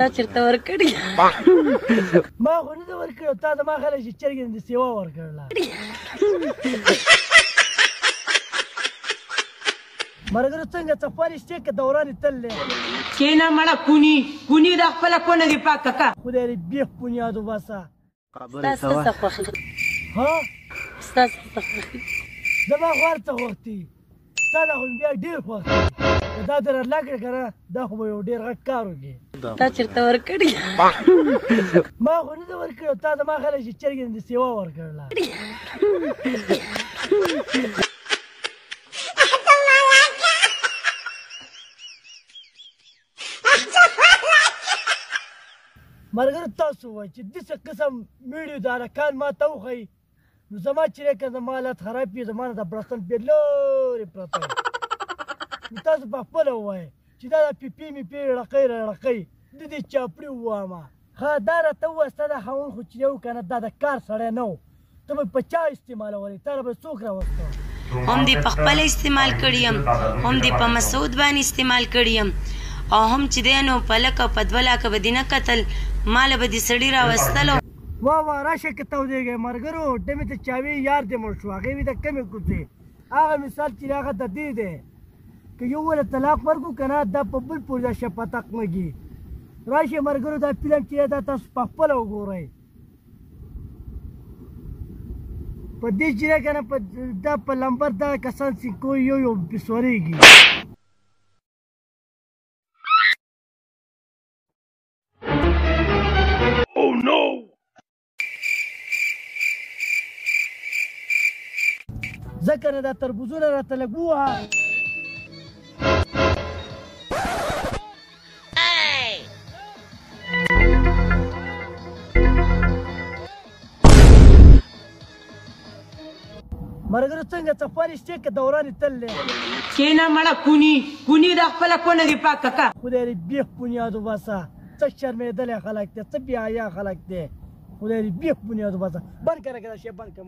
تا چېرته ورکړي؟ ما خو نه ده ورکړې، تا زما خلک چې چرګې نه د سیوا ورکړله. ملګرو څنګه څه خوند شته که دوران یې تل دی؟ کښېنه مړه کوني کوني دا خپله کونه دې پاکه که. خدای دې بېخ بنیاد وباسه. ستا څه خوښ دي؟ ها؟ ستا څه خوښ دي؟ زما خو هر څه خوښ دي، ستا دا خو مې بیا ډېر خوښ دي. که دا دې راتله کړې که نه، دا خو به یو ډېر غټ کار وکړي. تا چېرته ورکړي؟ ما خو نه ده ورکړې، تا زما خلک چې چرګې نه د سیوا ورکړله. ملګرو تاسو ووایئ چې داسې قسم ویډیو د هلکان ما ته وښایي، نو زما چې دی که زما حالت خراب وي، زما نه د بړستن پې لرې پرته وي. نو تاسو په خپله ووایئ چې دا د پیپې میپې ړقۍ رړقۍ د دې چاپړي ووامه. ښه دا راته ووایه، ستا دا خاوند خو چې دی و که نه، دا د کار سړی نه و، ته به په چا استعمالولې، تا له به څوک راوستو؟ هم دې په خپله استعمال کړي یم، هم دې په مسعود باندې استعمال کړي یم، او هم چې دی نو په لک او په 2 لاکه به دې نه کتل، ماله به دې سړي راوستل. وا وا راشه که تودېږی. ملګرو ډمې ته چاوې یار دې مړ شو، هغې وي د کمې کوڅې هغه مثال چې هغه د دې دی، که یو له طلاق ورکړو که نه، دا په بل پورې دا شپتق مږي. راشئ ملګرو دا فلم چې دا تاسو په خپله وګورئ. په دې چې دی که نه، دا په لمبر دا کسان چې کوی یو یو پې سورېږي. ځکه نه دا تربوزونه راته لږ ووهه. ملګرو څنګه څه خوند شته که دوران یې تل دی؟ کښېنه مړه کوني کوني دا خپله کونه دې پاکه که. خدای دې بېخ بنیاد وباسه، څه شرمېدلی خلک دی، څه بې حیا خلک دی، خدای دې بېخ بنیاد وباسه. بند کړه که دا شی بند کړه.